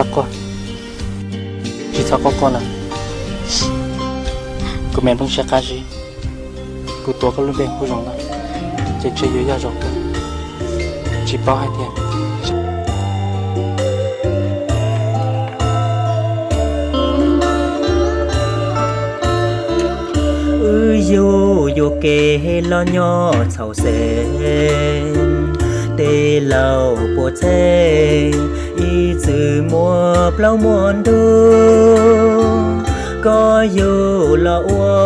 Quaj, tsis txhob quaj quaj na. Kuv me nplooj siab qab zib, kuv tuav koj lub npe hu zoo na, ces ntshe yuav yog zoo, tsis paub hais tias wb yug yuam kev los nyob txhaum xeeb, tej laus puas txheb ib txwm muaj plaub muaj ntug. Koj yug los ua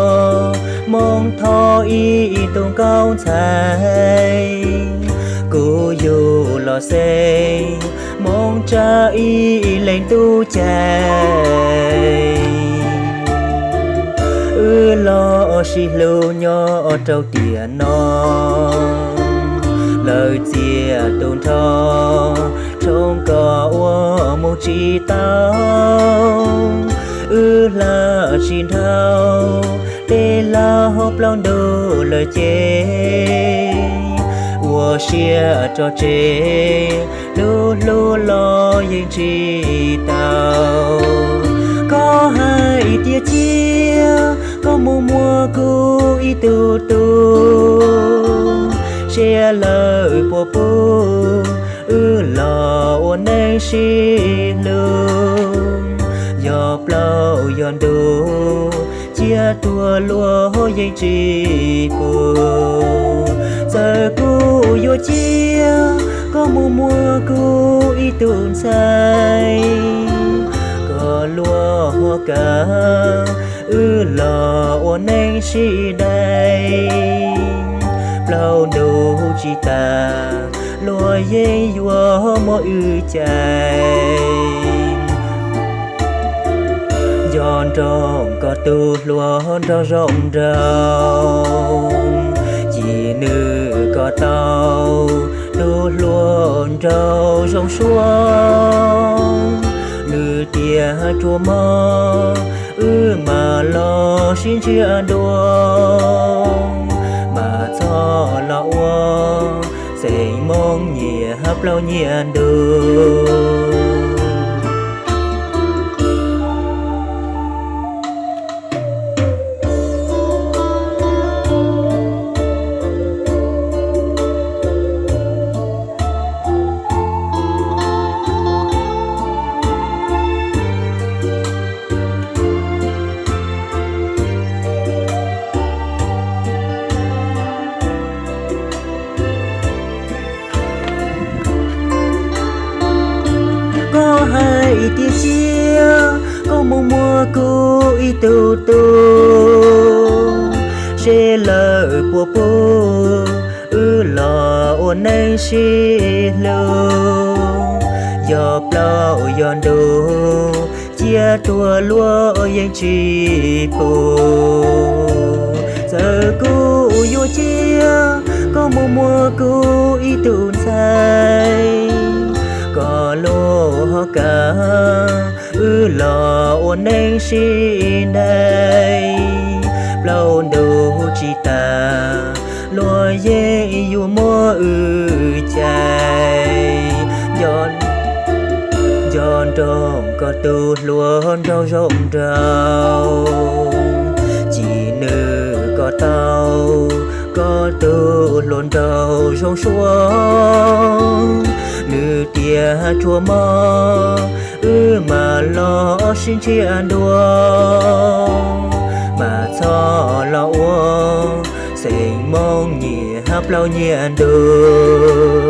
Hmoob Thoj ib tug nkauj ntxhais, kuv yug los xeeb Hmoob Tsab ib leeg tub cai. Wb los sib hlub nyob rau tiam no, lawv txiav tu nrho, tshoob kos ua mus tsis tau. Wb hla tsis dhau, tej laus plaub ntug lawm ces, ua siab tso tseg, lub hlub los yeej tsis tau. Koj hais tias cia koj mus muaj kuv ib tug tub, seb lawv puas pub wb los ua neej sib hlub. Yog plaub yog ntug, cia tuag luag yeej tsis pub. Txawm kuv yuav cia koj mus muaj kuv ib tug ntxhais, kom luag ho kam wb los ua neej sib dai. Plaub ntug tsis tas, luag yeej yuav muab wb cais. Nco nroog koj tus hluas nraug zoo nraug, cia nws kom tau tus hluas nraug zoo suab. Nws tias tsuas mob, wb mam los sib ntsia dua, mas txhob los ua xeem Hmoob nyiam plaub nyiam ntug. Koj hais tias cia koj mus muaj kuv ib tug tub, seb lawv puas pub wb los ua neej sib hlub. Yog plaub yog ntug, cia tuag luag yeej tsis pub. Txawm kuv yuav cia koj mus muaj kuv ib tug ntxhais, kom luag ho kam wb los ua neej sib dai. Plaub ntug tsis tas, luag yeej yuav muab wb cais. Nco nroog koj tus hluas nraug zoo nraug, cia nws kom tau koj tus hluas nraug zoo suab. Nws tias tsuas mob, wb mam los sib ntsia dua, mas txhob los ua xeem Hmoob nyiam plaub nyiam ntug.